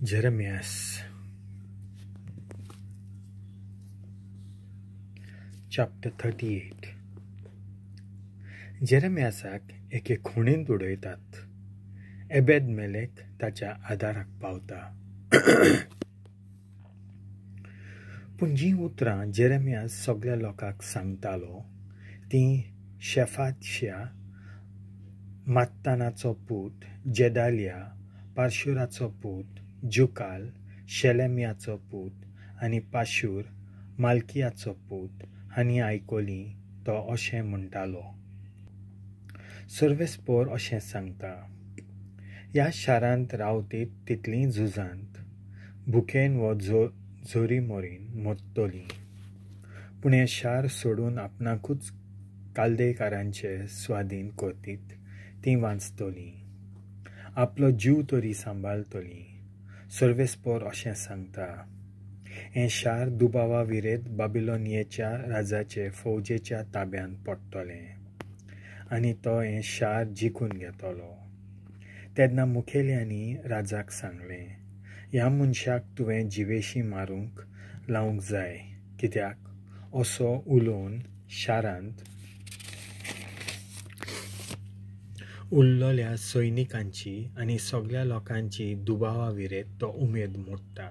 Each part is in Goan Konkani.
Jeremias chapter 38. जेरेमियासाक एके खुणींत उडयतात. एबेद मेलेक ताच्या आदाराक पावता. पूण जीं उतरां जेरेमियास सगळ्या लोकांक सांगतालो तीं शेफातश्या मात्तानाचो पूत जेदालिया, पारशुराचो पूत जुकाल, शेलेमियाचो पूत आनी पाशूर मालकियाचो पूत हांणी आयकली. तो अशें म्हणटालो, सर्वेस्पोर अशें सांगता, ह्या शारांत रावतीत तितलीं झुजांत भुकेन वो झोरी मोरीन मरतलीं. पूण हें शार सोडून आपणाकूच कालदेकारांचे स्वाधीन करतीत तीं वांचतलीं, आपलो जीव तरी सांबाळटलीं. सर्वेस्पोर अशें सांगता, हें शार दुबावा विरेत बाबिलोनियेच्या राजाचे फौजेच्या ताब्यांत पडटलें आनी तो हें शार जिखून घेतलो. तेन्ना मुखेल्यांनी राजाक सांगलें, ह्या मनशाक तुवें जिवेशी मारूंक लावंक जाय, कित्याक असो उलोवन शारांत उरलेल्या सैनिकांची आनी सगळ्या लोकांची दुबावा विरेत तो उमेद मोडटा.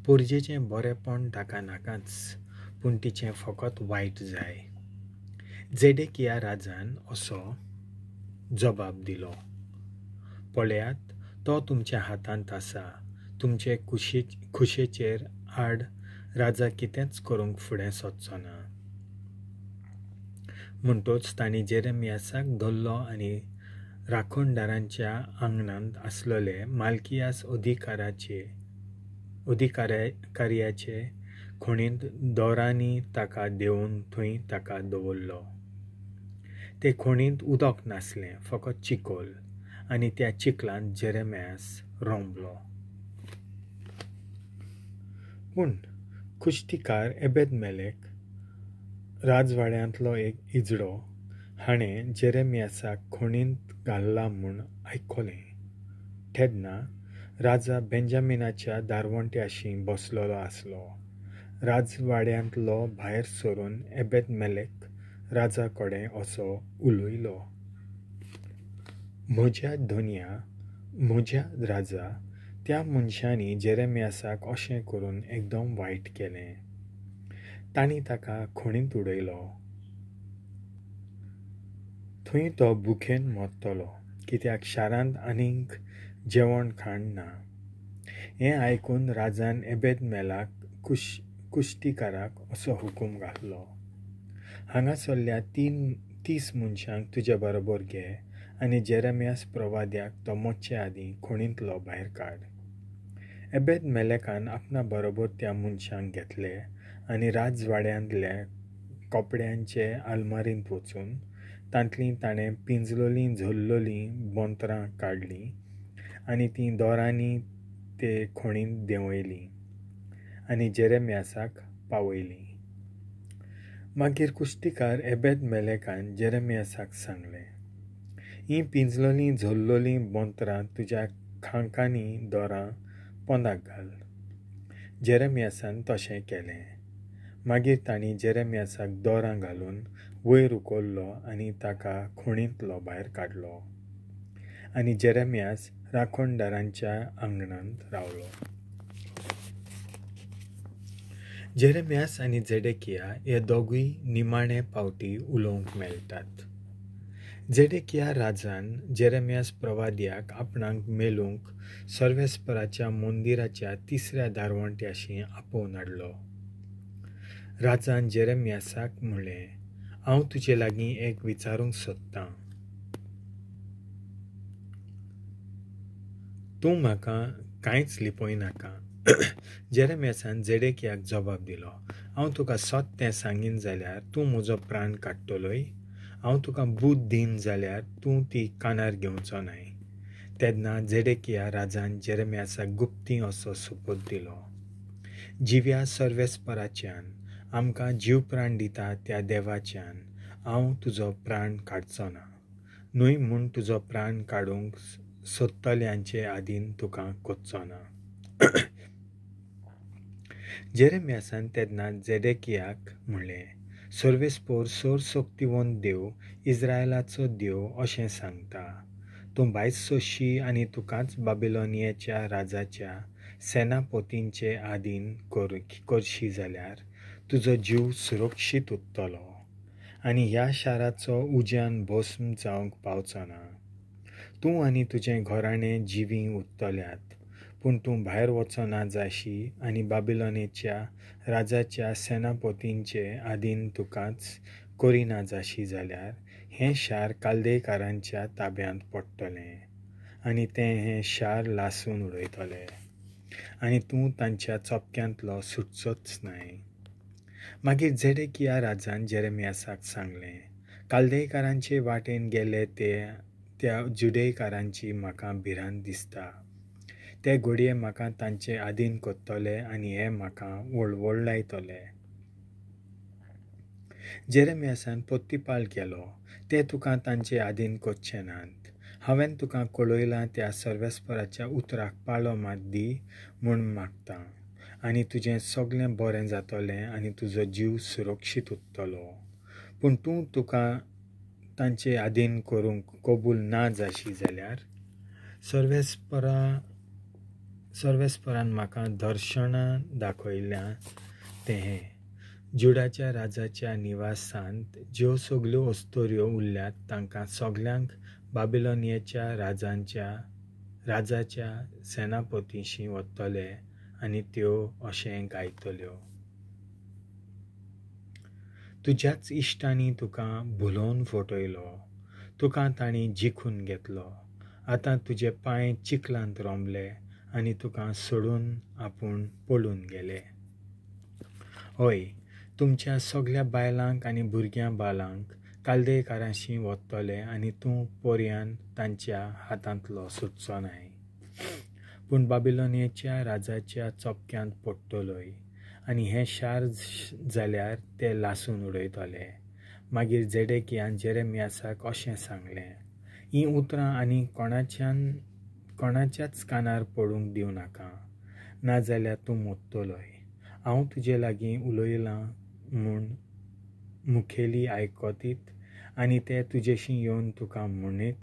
पोरजेचें बरेंपण ताका नाकाच, पूण तिचें फकत वायट जाय. जेडेकिया राजान असो जबाब दिलो, पळयात, तो तुमच्या हातांत आसा. तुमचे खुशेचेर आड राजा कितेंच करूंक फुडें सोदचो ना. म्हणटोच तांणी जेरेमियासाक धरलो आनी राखणदारांच्या आंगणांत आसलेले मालकियास अधिकार्याचे खोणींत दोरांनी ताका देंवोवन थंय ताका दवरलो. ते खोणींत उदक नासलें, फकत चिखोल, आनी त्या चिखलांत जेरेमियास रोंबलो. पूण कुश्तीकार एबेद मेलेक, राजवाड्यांतलो एक इजडो, हाणें जेरेमियासाक खोणींत घाल्ला म्हूण आयकलें. तेन्ना राजा बेंजामिनाच्या दारवंट्याशी बसलेलो आसलो. राजवाड्यांतलो भायर सरून एबेद मेलेक राजा कडेन असो उलयलो, म्हज्या धनया, म्हज्या राजा, त्या मनशांनी जेरेमियासाक अशें करून एकदम वायट केलें. तांणी ताका खोणींत उडयलो. थंय तो भुकेन मरतलो, कित्याक शारांत आनीक जेवण खाण ना. हें आयकून राजान एबेद मेलाक कुश्तीकाराक असो हुकूम घातलो, हांगासरल्या 30 मनशांक तुजे बरोबर घे आनी जेरेमियास प्रवाद्याक तो मरचे आदीं खोणींतलो भायर काड. एबेद मेलेकान आपणा बरोबर त्या मनशांक घेतले आनी राजवाड्यांतल्या कपड्यांचे आलमारींत वचून तांतलीं ताणें पिंजलोलीं झोल्लोलीं बोंतरां काडलीं आनी तीं दोरांनी ते खोणींत देंवयलीं आनी जेरेमियासाक पावयलीं. मागीर कुश्तीकार एबेद मेलेकान जेरेमियासाक सांगलें, हीं पिंजलोलीं झोल्लोलीं बोंतरां तुज्या खांकांनी दोरां पोंदाक घाल. जेरेमियासान तशें केलें. मागीर तांणी जेरेमियासाक दोरां घालून वयर उखल्लो आनी ताका खोणींतलो भायर काडलो आनी जेरेमियास राखणदारांच्या आंगणांत रावलो. जेरेमियास आनी जेडेकिया हे दोगूय निमाणे पावटी उलोवंक मेळटात. जेडेकिया राजान जेरेमियास प्रवाद्याक आपणाक मेलूंक सर्वेस्पराच्या मंदिराच्या तिसऱ्या दारवंट्याशी आपोवन हाडलो. राजान जेरेमियासाक म्हणलें, हांव तुजे लागीं एक विचारूंक सोदतां, तूं म्हाका कांयच लिपयनाका. जेरेमियासान जेडेकियाक जबाब दिलो, हांव तुका सत तें सांगीन जाल्यार तूं म्हजो प्राण काडटलोय. हांव तुका बूद दीन जाल्यार तूं ती कानार घेवचो नाय. तेन्ना जेडेकिया राजान जेरेमियासाक गुप्ती असो सोपूत दिलो, जिव्या सर्वेस्पराच्यान, आमकां जीव प्राण दिता त्या देवाच्यान हांव तुजो प्राण काडचो ना, न्हय म्हूण तुजो प्राण काडूंक सोदतल्यांचे आदीन तुका कोच्चो ना. जेरेमियासान तेन्ना जेडेकियाक म्हणलें, सर्वेस्पोर सर्वशक्तिवंत देव, इस्रायलाचो देव अशें सांगता, तूं भायज सोशी आनी तुकाच बाबिलोनियेच्या राजाच्या सेनापतींचे आदीन करशी जाल्यार तुजो जीव सुरक्षीत उरतलो आनी ह्या शाराचो उज्यान भस्म जावंक पावचो ना. तूं आनी तुजें घराणें जिवीं उरतल्यात, पूण तूं भायर वचना जाशी आनी बाबिलोनेच्या राजाच्या सेनापतींचे आदीन तुकाच करिना जाशी जाल्यार हें शार कालदेकारांच्या ताब्यांत पडटलें आनी तें हें शार लासून उडयतले आनी तूं तांच्या चपक्यांतलो सुटचोच न्हय. मागीर झेडेकिया राजान जेरेमियासाक सांगलें, कालदेकारांचे वाटेन गेले ते त्या जुडेकारांची म्हाका भिरांत दिसता. ते घडये म्हाका तांचे आदीन करतले आनी हे म्हाका वळवळायतले. जेरेमियासान पोत्तीपाल केलो, ते तुका तांचे आदीन करचे नात. हांवें तुका कळयलां त्या सर्वेस्पराच्या उतराक पाळो मात दी म्हूण मागता आनी तुजें सगळें बरें जातलें आनी तुजो जीव सुरक्षीत उरतलो. पूण तूं तुका तांचे आदीन करूंक कबूल ना जाशी जाल्यार सर्वेस्परान म्हाका दर्शनां दाखयल्यां तें हें, जुडाच्या राजाच्या निवासांत ज्यो सगल्यो अस्तोऱ्यो उरल्यात तांकां सगल्यांक बाबिलोनियेच्या राजाच्या सेनापतीशी वतले आनी त्यो अशें गायतल्यो. तुज्याच इश्टांनी तुका भुलोवन फटयलो, तुका तांणी जिखून घेतलो. आतां तुजे पांय चिखलांत रोमले आनी तुका सोडून आपूण पळून गेले. हय, तुमच्या सगल्या बायलांक आनी भुरग्यां बालांक कालदेकारांशी वतले आनी तूं पर्यान तांच्या हातांतलो सुटचो न्हय. पूण बाबिलोनियेच्या राजाच्या चपक्यांत पडटलोय आनी हें शार जाल्यार ते लासून उडयतले. मागीर जेडेकियान जेरेमियासाक अशें सांगलें, हीं उतरां आनी कोणाच्याच कानार पडूंक दिवं नाका, नाजाल्यार तूं मोडटलोय. हांव तुजे लागीं उलयलां म्हूण मुखेली आयकतीत आनी ते तुजेशी येवन तुका म्हणीत,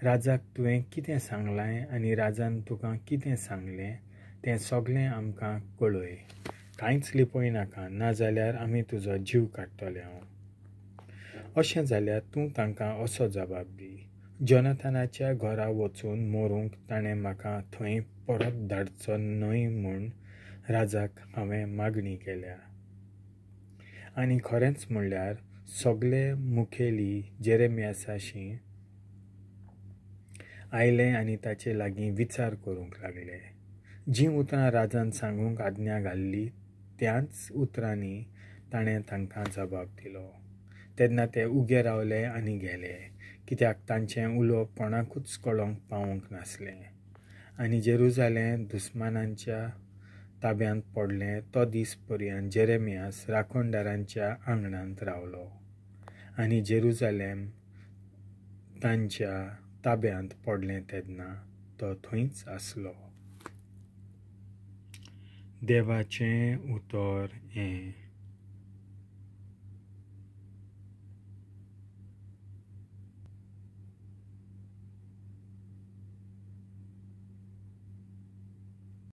राजाक तुवें कितें सांगलें आनी राजान तुका कितें सांगलें तें सगळें आमकां कळय. कांयच लिपय नाका, नाजाल्यार आमी तुजो जीव काडटले. अशें जाल्यार तूं तांकां असो जबाब दी, जोनाथानाच्या घरा वचून मरूंक ताणें म्हाका थंय परत धाडचो न्हय म्हूण राजाक हांवें मागणी केल्या. आनी खरेंच म्हणल्यार सगळे मुखेली जेरेमियासाशी आयले आनी ताचे लागीं विचार करूंक लागले. जीं उतरां राजान सांगूंक आज्ञा घाल्ली त्याच उतरांनी ताणें तांकां जबाब दिलो. तेन्ना ते उगे रावले आनी गेले, कित्याक तांचें उलोवप कोणाकूच कळोंक पावूंक नासलें. आनी जेरुजालेम दुस्मानांच्या ताब्यांत पडलें तो दीस पर्यंत जेरेमियास राखणदारांच्या आंगणांत रावलो आनी जेरुजालेम तांच्या ताब्यांत पडलें तेन्ना तो थंयच आसलो. देवाचें उतर हें.